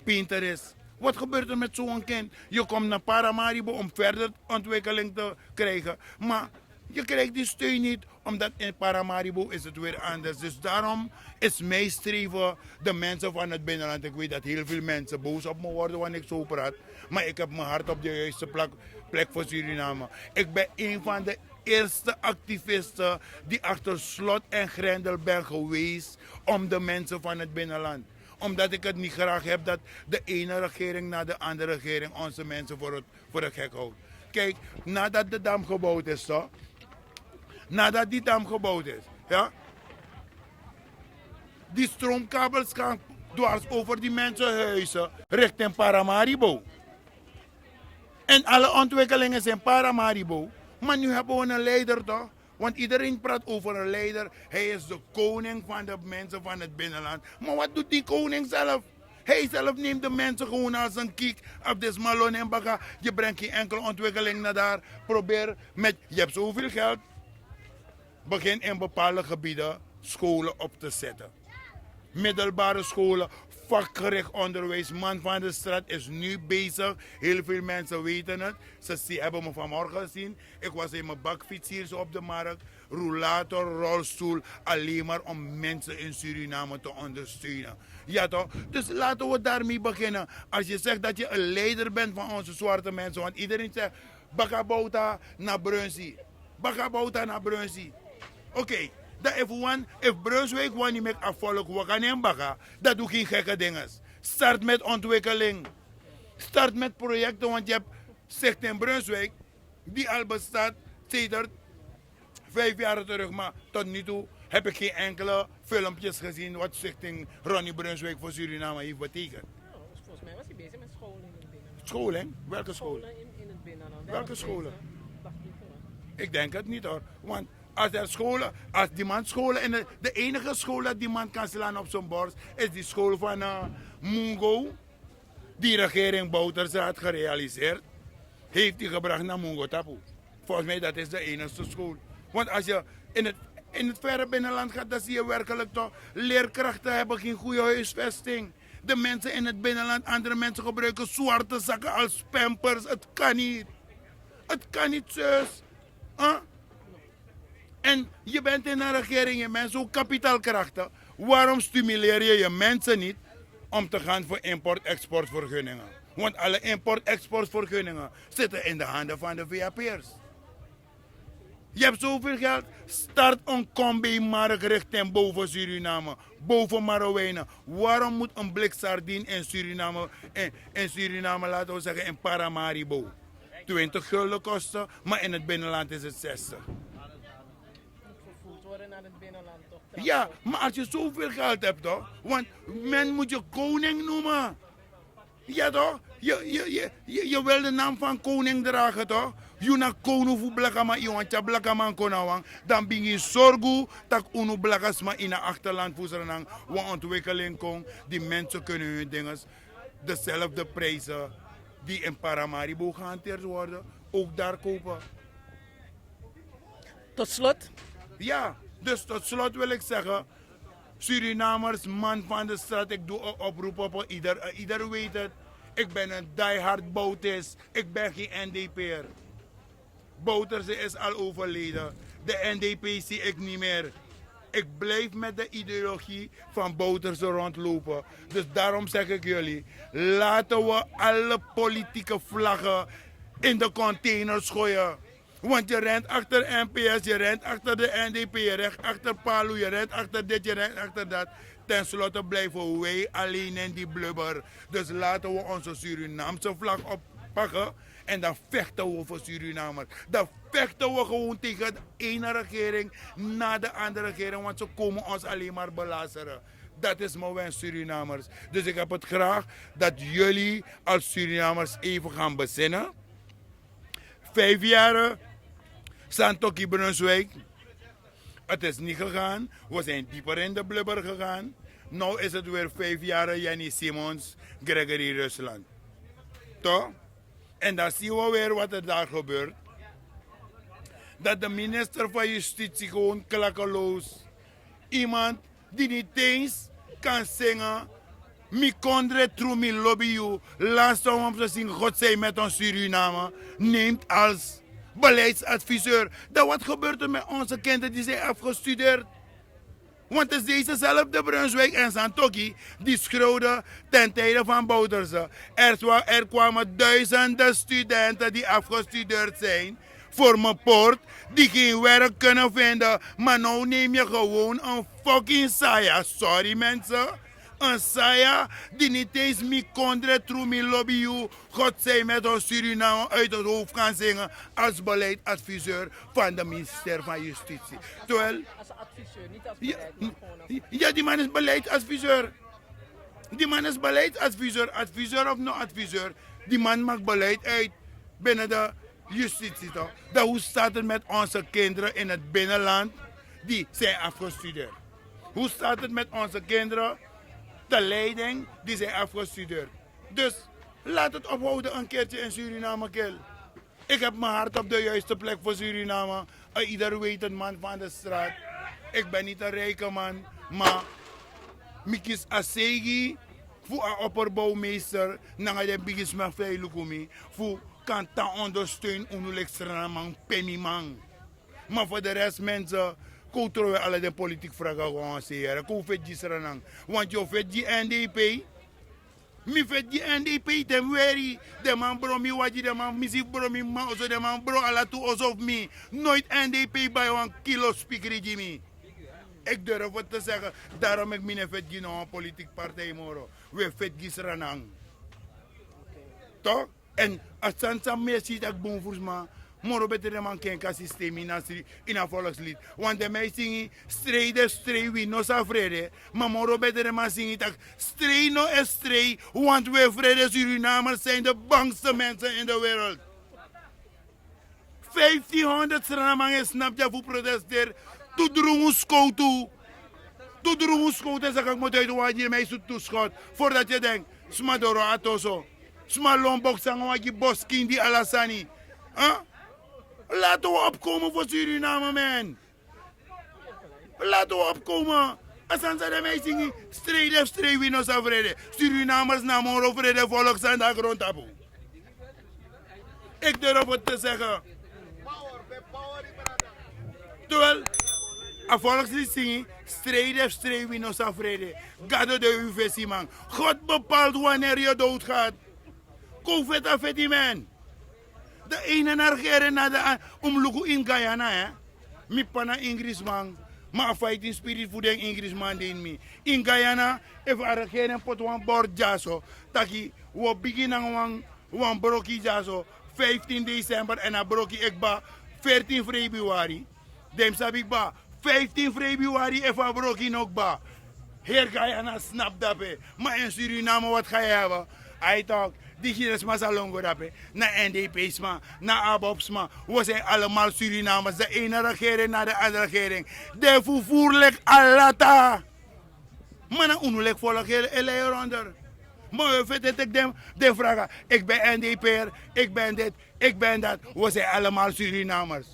pinter is? Wat gebeurt er met zo'n kind? Je komt naar Paramaribo om verder ontwikkeling te krijgen. Maar je krijgt die steun niet, omdat in Paramaribo is het weer anders. Dus daarom is mijn streven de mensen van het binnenland. Ik weet dat heel veel mensen boos op me worden wanneer ik zo praat. Maar ik heb mijn hart op de juiste plek, plek voor Suriname. Ik ben een van de eerste activisten die achter slot en grendel ben geweest om de mensen van het binnenland. Omdat ik het niet graag heb dat de ene regering na de andere regering onze mensen voor het, voor de gek houdt. Kijk, nadat de dam gebouwd is, toch? Nadat die dam gebouwd is, ja? Die stroomkabels gaan dwars over die mensenhuizen richting Paramaribo. En alle ontwikkelingen zijn Paramaribo. Maar nu hebben we een leider, toch? Want iedereen praat over een leider. Hij is de koning van de mensen van het binnenland. Maar wat doet die koning zelf? Hij zelf neemt de mensen gewoon als een kiek. Op dit malon en baga. Je brengt geen enkele ontwikkeling naar daar. Probeer met, je hebt zoveel geld. Begin in bepaalde gebieden scholen op te zetten. Middelbare scholen, vakgericht onderwijs. Man van de straat is nu bezig. Heel veel mensen weten het. Ze zie-, hebben me vanmorgen gezien. Ik was in mijn bakfiets hier zo op de markt. Rollator, rolstoel. Alleen maar om mensen in Suriname te ondersteunen. Ja toch? Dus laten we daarmee beginnen. Als je zegt dat je een leider bent van onze zwarte mensen. Want iedereen zegt, baka bouta na Brunsi. Baka bouta na Brunsi. Oké, dan if one, if Brunswijk wani meki a volk waka na en baka, dan doe geen gekke dingen. Start met ontwikkeling. Start met projecten, want je hebt Zicht in Brunswijk, die al bestaat sedert Vijf jaar terug, maar tot nu toe heb ik geen enkele filmpjes gezien wat Stichting Ronnie Brunswijk voor Suriname heeft betekend. Volgens mij was hij bezig met scholen in het binnenland. Scholen? Welke scholen? Scholen in, in het binnenland. Welke scholen? Ik denk het niet, hoor. Want als er scholen, als die man scholen, en de, de enige school dat die man kan slaan op zijn borst, is die school van uh, Mungo. Die regering Bouterse had gerealiseerd, heeft hij gebracht naar Mungo Tapu. Volgens mij dat is de enigste school. Want als je in het, in het verre binnenland gaat, dan zie je werkelijk toch, leerkrachten hebben geen goede huisvesting. De mensen in het binnenland, andere mensen gebruiken zwarte zakken als pampers. Het kan niet. Het kan niet, zus. Huh? En je bent in een regering, je bent zo kapitaalkrachten. Waarom stimuleer je je mensen niet om te gaan voor import-exportvergunningen? Want alle import-exportvergunningen zitten in de handen van de V A P'ers. Je hebt zoveel geld, start een combi-markt richting boven Suriname, boven Marowijnen. Waarom moet een blik sardine in Suriname, in, in Suriname, laten we zeggen in Paramaribo, twintig gulden kosten, maar in het binnenland is het zestig? Moet vervoerd worden naar het binnenland, toch? Ja, maar als je zoveel geld hebt, toch? Want men moet je koning noemen. Ja, toch? Je, je, je, je, je wil de naam van koning dragen, toch? Yu na kownu fu blakaman, yu wani tyari blakaman kon na wan. Dan bigin sorgu tak' unu blakasma ini a achterland fu Sranan wan ontwikkeling kon, die mensen kunnen hun dingen, dezelfde prijzen die in Paramaribo gehanteerd worden, ook daar kopen. Tot slot. Ja, dus tot slot wil ik zeggen, Surinamers, man van de straat, ik doe een oproep op een ieder, een ieder weet het. Ik ben een diehard Boutist, ik ben geen N D P'er. Bouterse is al overleden. De N D P zie ik niet meer. Ik blijf met de ideologie van Bouterse rondlopen. Dus daarom zeg ik jullie, laten we alle politieke vlaggen in de containers gooien. Want je rent achter N P S, je rent achter de N D P, je rent achter Palu, je rent achter dit, je rent achter dat. Ten slotte blijven wij alleen in die blubber. Dus laten we onze Surinaamse vlag oppakken en dan vechten we voor Surinamers. Dan vechten we gewoon tegen de ene regering na de andere regering, want ze komen ons alleen maar belasteren. Dat is mijn wens, Surinamers. Dus ik heb het graag dat jullie als Surinamers even gaan bezinnen. Vijf jaren Santoki Brunswijk. Het is niet gegaan. We zijn dieper in de blubber gegaan. Nu is het weer vijf jaren Jenny Simons, Gregory Rusland. Toch? En dan zien we weer wat er daar gebeurt. Dat de minister van Justitie gewoon klakkeloos iemand die niet eens kan zingen. Mi kondre tru mi lobi yu. Laatst zou hem gezien God zijn met ons Suriname. Neemt als beleidsadviseur. Dan wat gebeurt er met onze kinderen die zijn afgestudeerd? Want het is dezezelfde Brunswijk en Santoki die schreeuwden ten tijde van Bouterse. Er, wa- er kwamen duizenden studenten die afgestudeerd zijn voor mijn poort, die geen werk kunnen vinden. Maar nou neem je gewoon een fucking saya. Sorry mensen. Een saya die niet eens mi kondre tru mi lobi yu God zij met ons Suriname uit het hoofd kan zingen als beleidsadviseur van de minister van Justitie. Terwijl, als adviseur, niet als ja, beleid, maar gewoon als ja, die man is beleidsadviseur. Die man is beleidsadviseur, adviseur of no adviseur. Die man maakt beleid uit binnen de justitie, toch? Dan hoe staat het met onze kinderen in het binnenland die zijn afgestudeerd? Hoe staat het met onze kinderen, de leiding, die zijn afgestudeerd? Dus laat het ophouden een keertje in Suriname, kil. Ik heb mijn hart op de juiste plek voor Suriname. Een ieder weet het, man van de straat. Ik ben niet een rijke man, maar mi kisi a segi fu a opperbouwmeester nanga den bigisma fu e luku mi fu kan tan ondersteun unu leki Srananman pe mi man. Maar voor de rest mensen, kon trowe ala den politiek vragen gewoon se yere kon feti gi Sranan. Want yo feti gi N D P. Mi feti gi N D P te mi weri. Den man bron mi wagi, den man mi si bron mi mama oso, den man bron ala tu oso fu mi. Nooit N D P bai wan kilo spikri gi mi. Ik durf het te zeggen. Daarom ik mi no e feti gi no wan politiek partij moro. We feti gi Sranan. Toch? En a sani san mi e si tak' bun fu sma, Moro betre den man kenki a sistemi ini a sri ini a folkslid. Wan den man e singi strei de strei wi no sa frede. Ma moro betre den man singi tak' strei no e strei. Want wi e frede, Surinamers zijn de bangste mensen in de wereld. Vijftienhonderd sranaman e snap dya fu protesteri. Tu drungu skowtu. Tu drungu skowtu e saka kmoto eti wan agi den man e sutu tu skot. Fordati e denki sma doro ati oso. Sma lon boksi nanga wan agi boskindi ala sani. Lati wi opkomen fu Suriname man. Lati wi opkomen. A sani san den man e singi strei de strei wi no sa frede. Surinamers na moro frede folku san de na grontapu. Eki durf fu te segen. Terwijl a folku singi strei de strei wi no sa frede. Gado de wi fesiman. God bepaalt wanneer je doodgaat. Kon feti a feti man. De ene na regering na de an- un mus luku ini Guyana. Mi p'pa na Ingrisman. Ma a fighting spirit fu den Ingrisman de ini mi. Ini Guyana, efu a regering poti wan bord dyaso taki wi o bigin nanga wan broki dyaso, vijftien december, èn a broki e kba veertien februari. Den mus sabi kba vijftien februari efu a broki no kba. Heri Guyana snap dape. Ma en Suriname wat ga yu heben? Ai tok. Disi den sma sa lon go dape, na N D P sma, na ABOP sma. Wi o seni allemaal Surinamers, de ene regering na de andere regering. Den fufuru leki alata. Ma na unu leki folku e lei ronder. Ma wi e feti e teki den fraga. Eki ben N D P'er, eki ben dit, eki ben dat. Wi o seni allemaal Surinamers.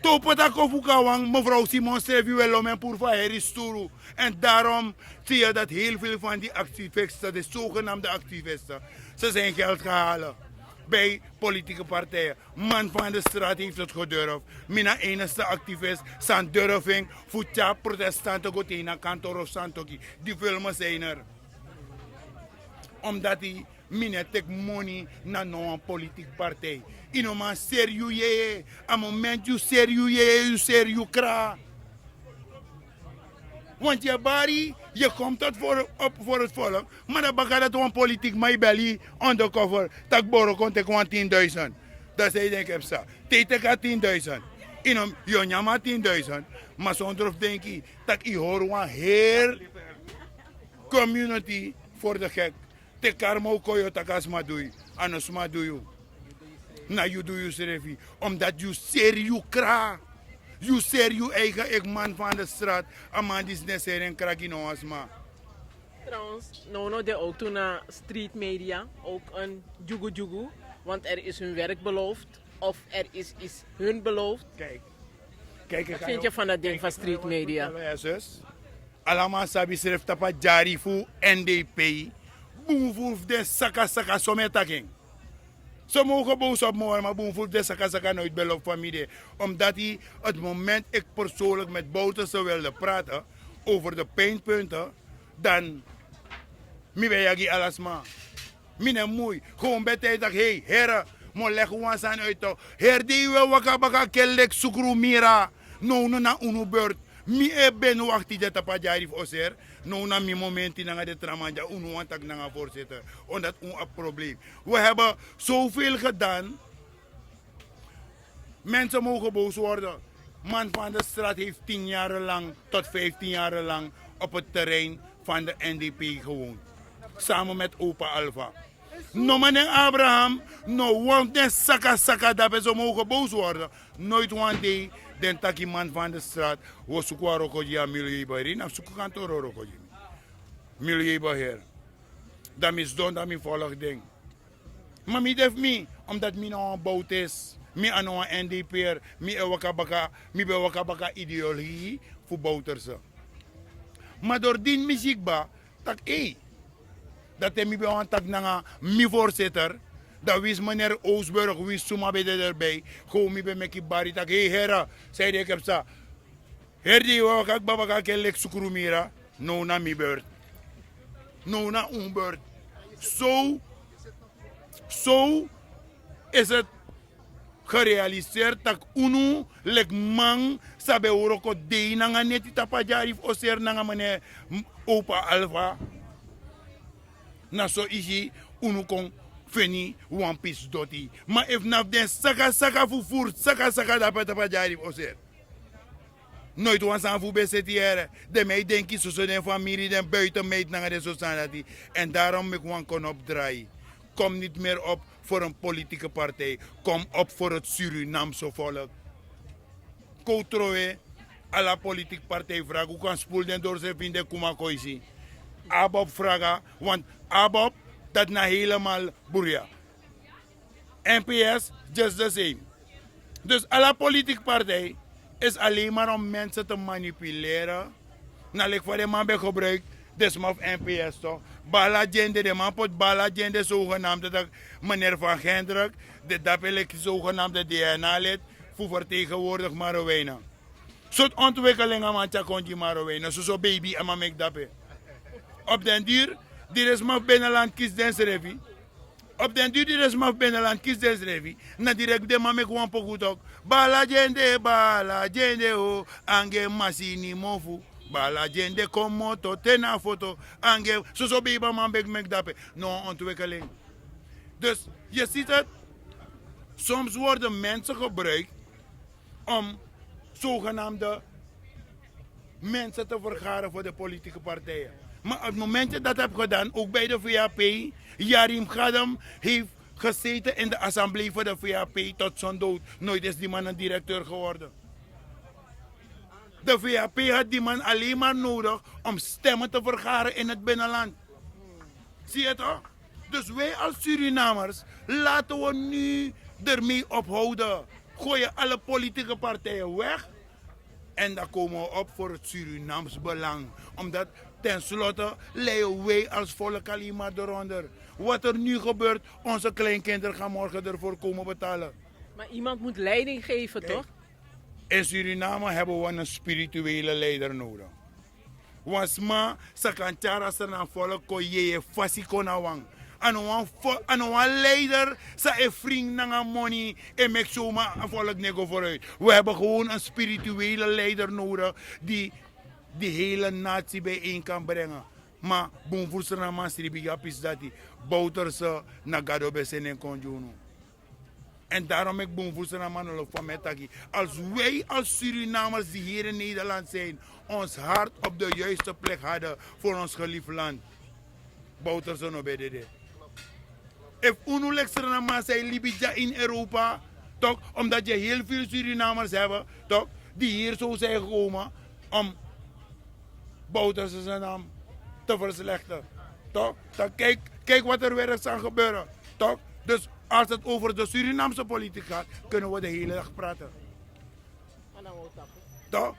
Te un poti a kofu kon na wan, mevrouw Simon srefi wi e lon en puru fu a heri sturu. En daarom zie je dat heel veel van die activisten, de zogenaamde activisten, ze zijn geld gehaald bij politieke partijen. Man van de straat heeft het gedurfd. Mi na enigste activist san durf en fu tyari protestante go te ini a kantoor of san toki. Die filmen zijn er. Omdat mi no e teki moni na no wan politiki partij. Yu no man seri yu yeye. A moment yu seri yu yeye, yu seri yu kra. Want yu e bari, yu e kon tot voor het volk. Ma dan baka dati wan politikiman e bel yu undercover tak' Boro kon teki wan tin duizend. Dan san yu denki e psa? Te yu teki a tin duizend, yu no, yu o nyan a tin duizend. Ma sondro fu denki tak' yu hori wan heri community voor de gek. Te karma o kon yu o taki a sma du yu. A no sma du yu. Na yu du yusrefi. Omdat yu seri yu kra. Yu seri yu eigen, eki man van de straat. A man disi no e seri en kra gi no wan sma. Trouwens, no no de ook toe na street media ook een djugu djugu, want er is hun werk beloofd of er is iets hun beloofd. Kijk, kijk, wat vind je van dat ding van street media? Alaman sabi srefi tapu a dyari fu N D P. Bun furu fu den saka saka, so mi e taki en. Ze mogen boos op me worden, maar bun furu fu den saka saka noit ben lobi famiri. Omdat het moment ik persoonlijk met Bouterse wilde praten over de pijnpunten, dan mi ben yagi ala sma. Mi no e mui. Gewoon ben tijdi taki, hei, here, mi o legi wan sani uit toch. Heri dei wi e waka baka kel leki sukru mira. Nownow na unu beurt. Mi e ben wakti dya tapu a dyari fu Oser. Now na mi momenti nanga den tra man dya, unu wani taki nanga voorzitter. Omdat unu abi probleem. We hebben zoveel gedaan. Mensen mogen boos worden. Man van de straat heeft tien jarenlang tot vijftien jarenlang op het terrein van de N D P gewoond. Samen met opa Alfa. No man en Abraham, no wan fu den saka saka dape so mogen boos worden. Nooit wan dei den taki man van de straat, wi o suku wan wroko gi a milieubeheer. Yu na fu suku kantoro wroko gi mi. Milieubeheer. Dan mi sidon, dan mi folg den. Ma mi de fu mi, omdat mi na wan Bouterse, mi a no wan N D P'er, mi e waka baka, mi ben waka baka ideologie fu Bouterse. Ma doordat mi si kba, taki ei. Dan te mi ben wani taki nanga mi voorzitter, dan winsi meneer Oosburg, winsi suma ben de erbij, gewoon mi ben meki bari taki, hei here, san yu denki e psa? Heri dei wi e waka kba baka kel leki sukru mira. Now na mi beurt. Now na unu beurt. So, so is het gerealiseerd taki unu leki man san ben wroko dei nanga neti tapu a dyari fu Oser nanga meneer opa Alfa. Na so isi unu kon feni wan pisi doti. Ma efu na fu den saka saka fu furu saka saka dape tapu a dyari fu oser. Noiti wan sani fu un ben seti yere. Den man e denki soso den famiri, den buiten meiti nanga den soso sani dati. En daarom meki wan kon op drai. Kom niti meri op for en politike partij. Kom op for het Surinamse volk. Kon un trowe ala politiki partij vraga, un kan spul den dori srefi ini den kuma koisi. Abob vraga, want abob dati na helemaal bruya. N P S, just the same. Dus ala politiki partij is alleen maar om mensen te manipuleren. Na leki fa den man ben gebruik den sma fu N P S toch. Bala Jende, den man poti Bala Jende zogenaamde, dat meneer Van Gendrek, de dape leki zogenaamde D N A-lid fu vertegenwoordig Marowijnen. Sortu ontwikkeling a man tyari kon gi Marowijnen, soso baby a man meki dape. Op den duur, di den sma fu binnenland kisi densrefi. Op den duur di den sma fu binnenland kisi densrefi, na direkt den man meki wan poku tok. Bala Jende, Bala Jende o, angeri masini mofu. Bala Jende komoto te na foto, angeri, soso baby a man meki dape. No ontwikkeling. Dus, je ziet het, soms worden mensen gebruikt om zogenaamde mensen te vergaren voor de politieke partijen. Maar op het moment dat heb gedaan, ook bij de V H P, Yarim Gadam heeft gezeten in de assemblee voor de V H P tot zijn dood. Nooit is die man een directeur geworden. De V H P had die man alleen maar nodig om stemmen te vergaren in het binnenland. Zie je toch? Dus wij als Surinamers, laten we nu ermee ophouden. Gooien alle politieke partijen weg. En dan komen we op voor het Surinaams belang. Omdat tenslotte lijden wij als volk alleen maar eronder. Wat er nu gebeurt, onze kleinkinderen gaan morgen ervoor komen betalen. Maar iemand moet leiding geven, toch? In Suriname hebben we een spirituele leider nodig. Wan sma sa kan tyari a Sranan volk kon yeye fasi kon na wan. A no wan fo-, a no wan leider sa e fringi nanga moni e meki soma a volk no e go vooruit. We hebben gewoon een spirituele leider nodig die die hele natie bijeen kan brengen. Ma bun fu Sranan man sribi gi a pisi dati. Bouterse na Gado ben seni en kon gi unu. En daarom meki bun fu Sranan man no lobi fa mi e taki. Als wij als Surinamers die hier in Nederland zijn, ons hart op de juiste plek hadden voor ons geliefd land, Bouterse no ben dede. Efu unu leki Sranan man san e libi dya in Europa, toch, omdat je heel veel Surinamers hebben, toch, die hier zo zijn gekomen om Bouterse zijn naam te verslechten. Toch? Dan kijk, kijk wat er weer zal gebeuren. Toch? Dus als het over de Surinaamse politiek gaat, kunnen we de hele dag praten. Toch?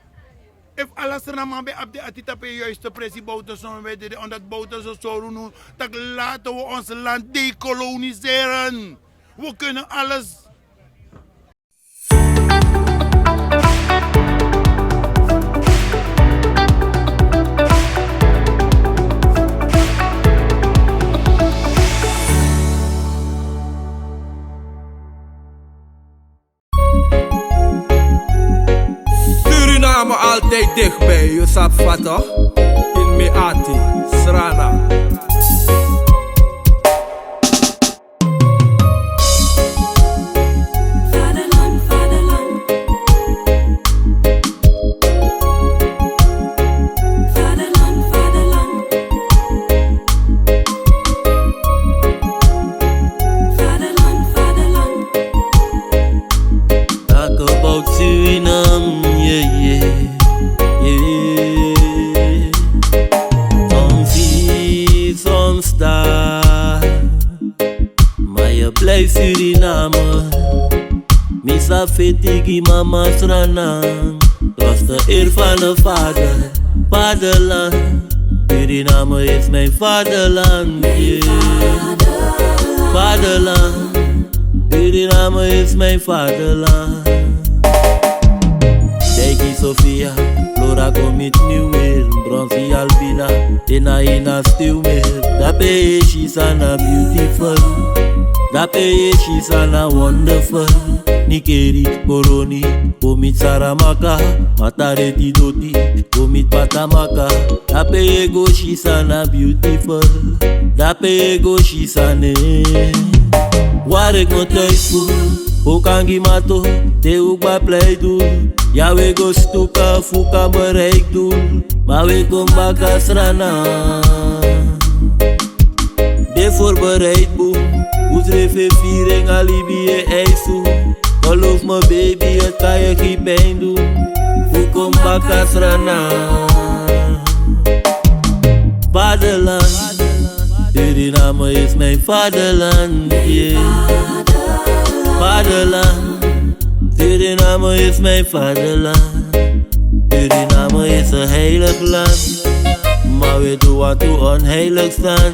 Efu ala Sranan man ben abi den ati tapu en juiste presi, Bouterse no ben dede, omdat Bouterse sori unu taki laten we ons land dekoloniseren. We kunnen alles. Suriname altijd dichtbij, je sabi fa toch? In mi ati, Sranan. Vaderland, vaderland. Vaderland, vaderland. Vaderland, vaderland. Talk about Suriname, yeah, yeah, yeah. Soms hier, soms daar. Maar je blijft Suriname. Mi sa feti gi mama Sranan. Trots de eer van de vader, vaderland. Suriname is mijn vaderland, yeah. Vaderland. Suriname is mijn vaderland. Deki Sofia, Flora kon miti mi weer. Bronsi Albina, Ena Ena still meer. Dape e si san na beautiful. Dape e si san na wonderful. Nikeri, Koroni, kon miti Saramaka. Matareti Doti, kon miti Patamaka. Dape e go si san na beautiful. Dape e go si san ne. Waar ik me thuis voel, ook aan die mato, te ook bij pleitdoel. Ja, we go stuka, fuka bereik doel. Maar we kom baka srana. De voorbereid boem, hoe dreef in viering, alibi en ijsvoer. Geloof me baby, het kan je geen pijn doen. Hoe kom baka srana. Vaderland, Suriname is mijn vaderland, yeah. Vaderland, Suriname is mijn vaderland. Suriname is een heilig land, maar we doen wat u onheilig staan.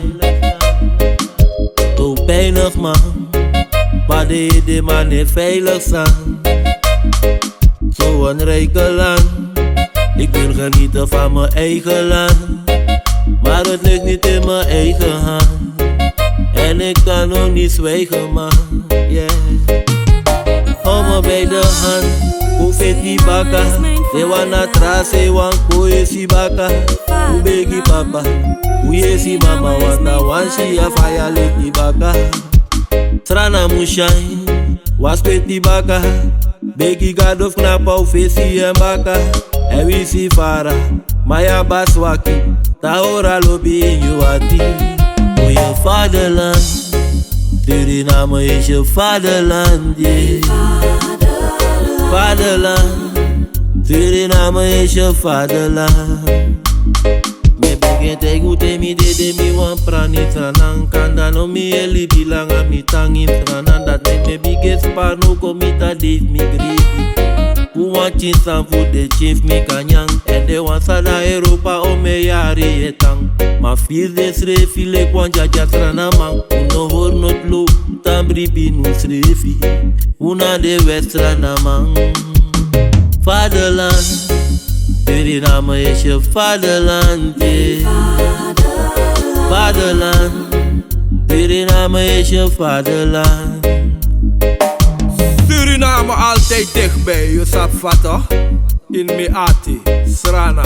Zo pijnig man, maar de, de man is veilig staan. Zo'n rijke land. Ik wil genieten van mijn eigen land, maar het ligt niet in mijn eigen hand. En ik kan ook niet zwijgen, man. Yeah. Hou me bij de hand, hoe fit die baka? De wan na trase, wan koe si baka. Hoe begi papa? Hoe je si mama? Wat na wan si ya faya leti baka. Srana mushai, was kweti baka. Begi gado fu knapu a wi fesi en baka. En wi si fara, ma ya basi waki. Taora lobi ini yu ati. O yu vaderland, Suriname is je vaderland, yeah. Vaderland, Suriname is je vaderland. Mi e bigin taigi un te mi dede, mi wani prani Sranan. Kande no mi e libi langa, mi tan ini Sranan. Dati meki mi e bigin span, no kon mi tan dei fu mi grepi. Un wani tyari san fu den tyari fu mi kan nyan. Èn den wan san de na Europa, omeni yari e tan. Ma firi den srefi leki wan dyadya Sranaman. Un no hori noti lo, un tan bribi na unsrefi. Un na den wèt Sranaman. Vaderland, Suriname is je vaderland, yeah. Vaderland, Suriname is je vaderland. Suriname altijd dichtbij, je sabi fa toch? In mi ati, Srana.